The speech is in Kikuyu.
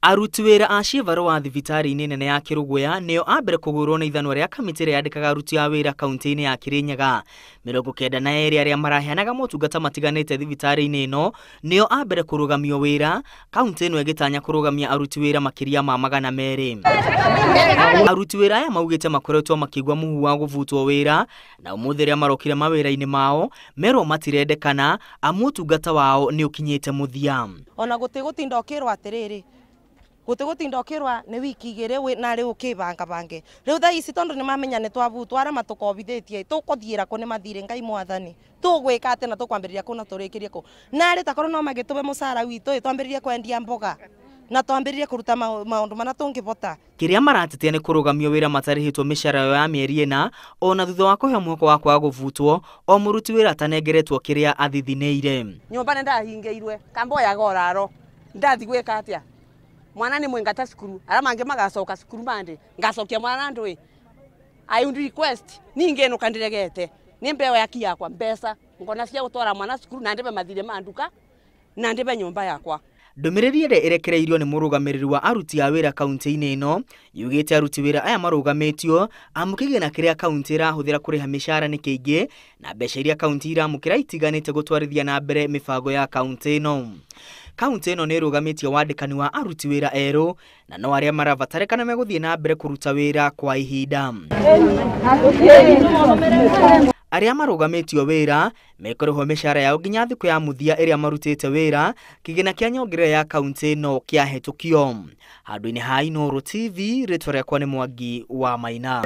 Aruti wĩra a ciĩvarũa thibitarĩ-inĩ nene ya Kĩrũgũya nĩo a mbere kũgũrwo nĩ ithanwa rĩa kamĩtĩ ĩrĩa yandĩkaga aruti a wĩra kaunti-inĩ ya Kĩrĩnyaga. 92 arĩa maraheanaga motungata matiganĩte thibitarĩ-inĩ ĩno nĩo a mbere kũrũgamio wĩra, kaunti ĩno ĩgĩtanya kũrũgamia aruti wĩra makĩria ma 200. Aruti wĩra aya maugĩte makoretwo makĩigua mũhu wa gũbutwo wĩra na ũmũthĩ rĩrĩa marokire mawĩra-inĩ mao merwo matirendekana amu ũtungata wao nĩ ũkinyĩte mũthia. Ona gũtigũtinda ũkĩrwo atĩrĩrĩ, gũtigũtinda ũkĩrwa nĩ wiki igĩrĩ na rĩu ũkĩbangabange rĩu thaa ici tondũ nĩmamenya nĩ twabutwo arĩa matũkobithĩtie tũkũthiĩra kũ nĩ mathirĩ Ngai mwathani tũgwĩka atĩ na tũkwambĩrĩria kũ na tũrĩkĩrie kũ narĩ takorwo no magĩtũbe mũcara witũ twambĩrĩrie kwendia mboga na twambĩrĩrie kũruta maũndũ mana tũngĩbota. Kĩrĩa maratetia nĩ kũrũgamio wĩra matarĩhĩtwo mĩcara yao ya mĩeri 4 ona thutha wa kũheo mwĩhoko wa kwaga gũbutwo o mũruti wĩra atanengeretwo kĩrĩa athithinĩire. Nyũmba nĩ ndahingĩirwe kamboyaga ũraro ndathi gwĩka atĩa mwana ni mwingata cukuru ara mange magacoka cukuru mande ngacokia mwana ndui I would request ninge no kandiregete ni mbeo yaki yakwa mbeca ngona cia gutwara mwana cukuru na ndibe mathire manduka na ndibe nyumba yakwa. Ndũmĩrĩri ĩrĩa ĩrekereirio nĩ mũrũgamĩrĩri wa aruti a wĩra kaunti-inĩ ĩno yugĩte aruti wĩra aya marũgamĩtio amu kĩgĩna kĩrĩa kaunti ĩrahũthĩra kũrĩha mĩcara nĩ kĩingĩ na mbeca iria kaunti iramũkĩra itiganĩte gũtwarithia na mbere mĩbango ya kaunti ĩno. Kaunti ĩno nĩ ĩrũgamĩtie wandĩkani wa aruti wĩra erũ na no arĩa marabatarĩkana megũthiĩ na mbere kũruta wĩra kwa ihinda. Arĩa marũgamĩtio wĩra mekũrĩhwo mĩcara yao nginya thikũ ya mũthia ĩrĩa marutĩte wĩra kĩgĩna kĩa nyongerera ya kaunti ĩno kĩahĩtũkio. Handũ-inĩ ha Inooro TV, rĩtwa rĩakwa nĩ Mwangi wa Maina.